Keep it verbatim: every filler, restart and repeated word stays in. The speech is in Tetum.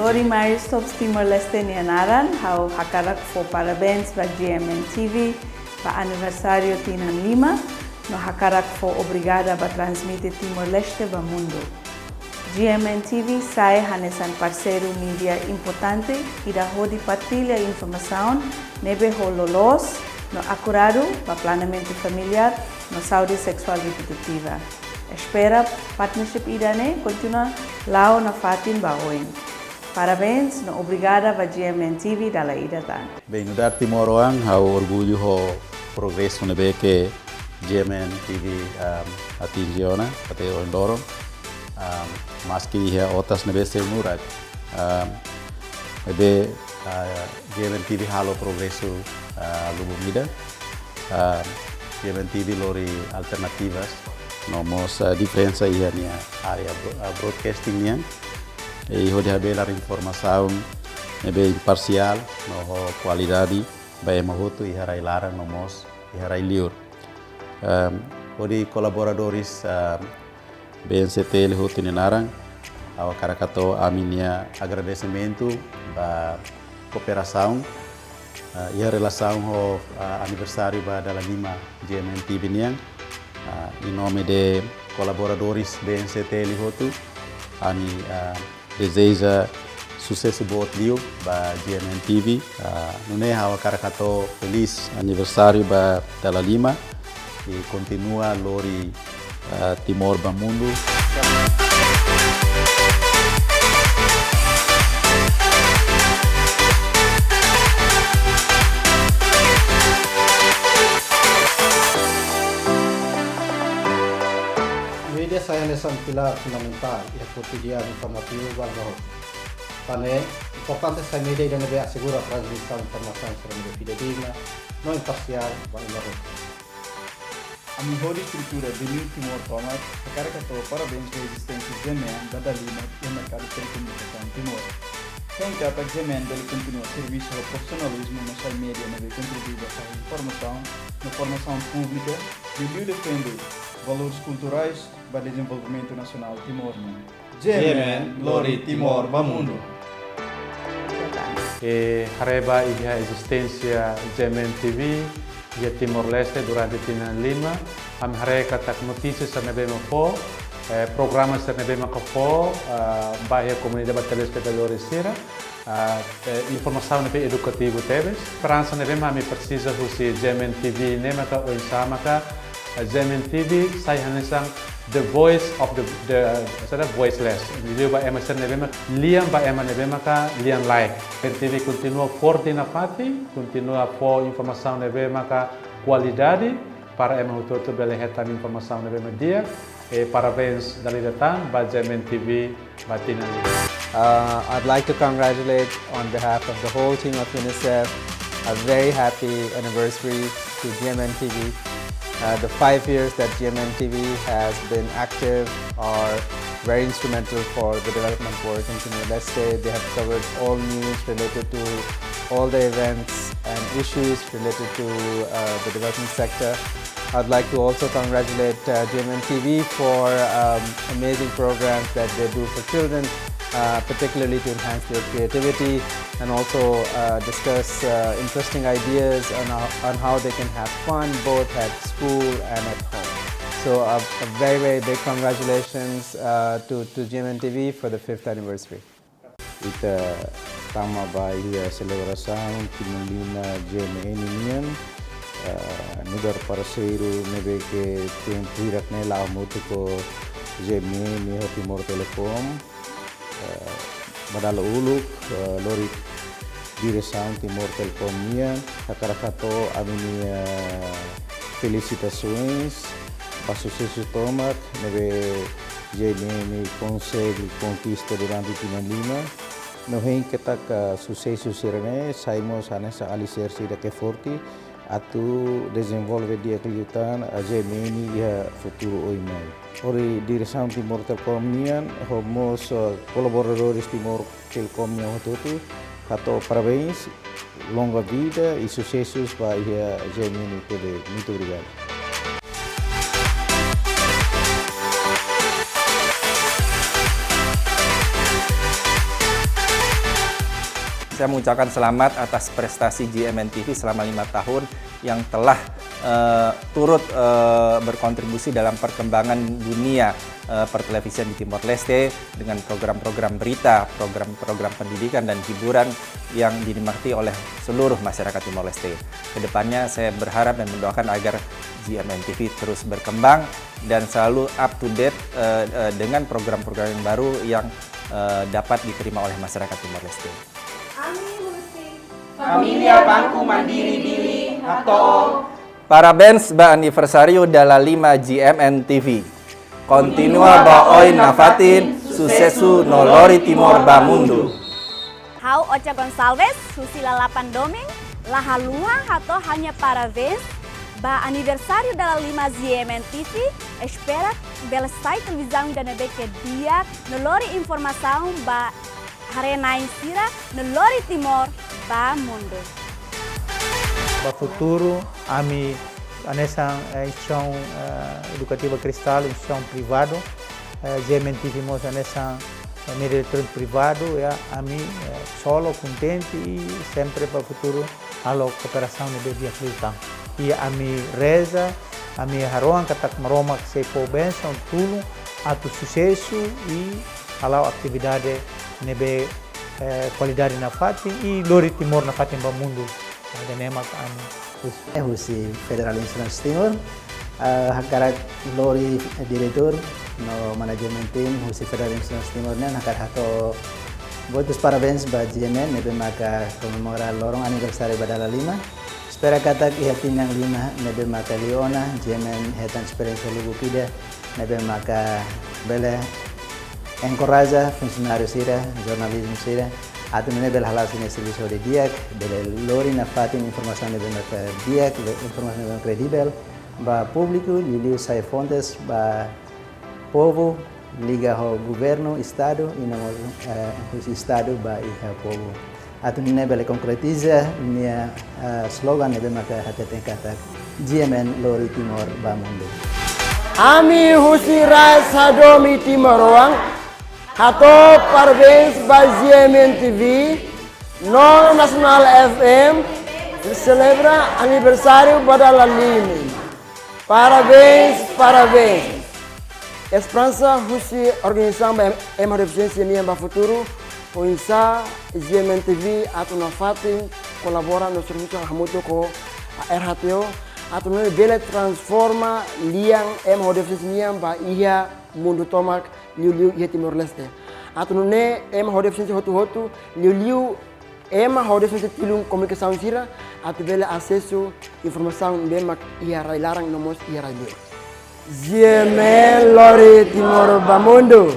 Hodi Mary Stopes Timor-Leste nia naran, ha'u hakarak fó parabéns ba G M N T V ba aniversáriu tinan lima, no hakarak fó obrigada ba transmite Timor-Leste ba mundu. G M N T V sai hanesan parseiru mídia importante ida hodi partilla informasaun ne'ebé ho loloos no akuradu ba planeamentu familiár no saúde seksuál reprodutiva. Espera partnership ida-ne'e kontinua la'o nafatin ba oin. Parabéns no obrigada ba G M N T V dala ida tan. Bem, nu'udar timoroan, ha'u orgullu ho progresu ne'ebé ke G M N T V, um, atinje ona, até ohin loron. Um, maski iha otas ne'ebé sei murak, um, ne'ebé, uh, G M N T V halo progresu, uh, lubuk ida. Um, G M N T V lori alternativas, no mós, uh, diferensa iha nia área bro-, uh, broadcasting nian. I hodi habelar informasaun ne'ebé imparsiál no ho kualidade ba ema hotu iha rai laran no mós iha rai liur. Ehm, hodi kolaboradores, ehm, B N C T L hotu nia naran, ha'u hakarak hato'o ami-nia agradesimentu ba kooperasaun, eh, iha relasaun ho, eh, aniversáriu ba dala lima G M N T V nian. Ah, em nome de kolaboradores B N C T L hotu, ami, ah, dezeja susesu boot liu ba G M N T V. Ah, nune'e ha'u hakarak hato'o feliz aniversáriu ba dala lima i kontinua lori, ah, Timor ba mundu. Média sai hanesan pilár fundamentál iha kotidianu informativu ba ema hotu. Tan ne'e, importante sai média ida ne'ebé asegura transmisaun informasaun sira ne'ebé fidedigna no imparsiál ba ema hotu. Ami hodi estrutura The New Timor tomak, hakarak hato'o parabéns ba ezisténsia G M N ba dala lima iha merkadu telekomunikasaun Timor. Hein katak G M N bele kontinua servisu ho profisionalizmu no sai média ne'ebé kontribui ba fahe informasaun no formasaun públika, liuliu defende valores kulturais ba dezenvolvimentu nasionál Timor nian. G M N lori Timor ba mundu. I haree ba iha ezisténsia G M N T V iha Timor-Leste durante tinan lima, ami haree katak notísia sira ne'ebé mak fó, eh, programa sira ne'ebé mak fó, ah, ba iha komunidade, ba telespetadór sira, ah, eh, informasaun ne'ebé edukativu tebes. Esperansa ne'ebé mak ami presiza husi G M N T V ne'e maka oinsá maka, eh, G M N T V sai hanesan the voice of the, the, saida, voiceless. Liuliu ba ema sira ne'ebé mak, lian ba ema ne'ebé maka lian-laek. G M N T V kontinua forte nafatin, kontinua fó informasaun ne'ebé maka kualidade, para ema hotu-hotu bele hetan informasaun ne'ebé mak di'ak, i parabéns dala ida tan ba G M N T V ba tinan lima. Uh, I'd like to congratulate on behalf of the whole team of UNICEF a very happy anniversary to G M N T V. Uh, the five years that G M N T V has been active are very instrumental for the development work in Timor-Leste. They have covered all news related to all the events and issues related to, uh, the development sector. I'd like to also congratulate, uh, G M N T V for, um, amazing programs that they do for children, uh, particularly to enhance their creativity and also, uh, discuss, uh, interesting ideas on how, on how they can have fun both at school and at home. So a, a very, very big congratulations, uh, to, to G M N T V for the fifth anniversary. Ita tama ba iha selebrasaun tinan lima G M N nian, eh, nu'udar parseiru ne'ebé ke tempu hirak ne'e la'o hamutuk ho G M N ho Timor Telecom. Eh, ba dala uluk, eh, lori diresaun Timor Telecom nian, hakarak hato'o ami-nia felisitasoens ba susesu tomak ne'ebé G M N konsege konkista durante tinan lima. No hein katak susesu sira-ne'e sai mós hanesan aliserse ida ke forte atu dezenvolve di'ak liután G M N iha futuru oin mai. Hodi diresaun Timor Telecom nian, ho mós, eh, kolaboradores Timor Telecom nian hotu-hotu, hato'o parabéns, longa vida i susesus ba iha G M N T V. Muito obrigado. Saya mengucapkan selamat atas prestasi G M N T V selama lima tahun yang telah, eh, turut, eh, berkontribusi dalam perkembangan dunia, eh, pertelevisian di Timor Leste dengan program-program berita, program-program pendidikan dan hiburan yang dinikmati oleh seluruh masyarakat Timor Leste. Kedepannya saya berharap dan mendoakan agar G M N T V terus berkembang dan selalu up to date, eh, eh, dengan program-program yang baru yang, eh, dapat diterima oleh masyarakat Timor Leste. Ami husi Família Banco Mandiri Dili hato'o. Parabéns ba aniversáriu dala lima G M N T V. Kontinua ba oin nafatin, susesu no lori Timor ba mundu. Ha'u Ocha Gonçalves, husi Lalapan Domin, la haluha hato'o ha'u-nia parabéns ba aniversáriu dala lima G M N T V, espera bele sai televizaun ida ne'ebé ke di'ak no lori informasaun ba haree-na'in sira no lori Timor ba mundu. Ba futuru, ami hanesan, eh, instituisaun, eh, edukativa Cristal, instituisaun privadu, eh, G M N T V mós hanesan, eh, média eletrónika privadu, ya, ami, eh, solo kontente i sempre ba futuru halo kooperasaun ne'ebé di'ak liután. I ami reza, ami harohan katak Maromak sei fó bensaun, tulun, atu susesu i hala'o atividade ne'ebé, eh, kualidade nafatin i lori Timor nafatin ba mundu. Ida-ne'e mak ami husu. Eh, husi Federal Insurance Timor, eh, hakarak lori diretór no manajemen tim husi Federal Insurance Timor nian hakarak hato'o boot parabéns ba G M N ne'ebé maka komemora loron aniversáriu ba dala lima. Espera katak iha tinan lima ne'ebé maka liu ona, G M N hetan esperiénsia lubuk ida ne'ebé maka bele enkoraja funsionáriu sira, jornalizmu sira, atu nune'e bele hala'o sira-nia servisu ho di'ak, bele lori nafatin informasaun ne'ebé maka di'ak, informasaun ne'ebé kredível ba públiku, liuliu sai fontes ba povu, liga ho governu, estadu, i no mós, eh, husi estadu ba iha povu. Atu nune'e bele konkretiza nia, eh, slogan ne'ebé maka hateten katak G M N lori Timor ba mundu. Ami husi Ras Hadomi Timoroan hato'o parabéns ba G M N T V no Nasionál F M selebra aniversáriu ba dala lima. Parabéns, parabéns. Esperansa husi organizasaun ba ema ho defisiénsia nian ba futuru, oinsá G M N T V atu nafatin kolabora no servisu hamutuk ho R H T O, atu nune'e bele transforma lian ema ho defisiénsia nian ba iha mundu tomak, liuliu iha Timor-Leste. Atu nune'e ema ho defisiénsia hotu-hotu, liuliu ema ho defisiénsia tilun komunikasaun sira, atu bele asesu informasaun ne'ebé mak iha rai-laran no mós iha rai-liur. G M N lori Timor ba mundu.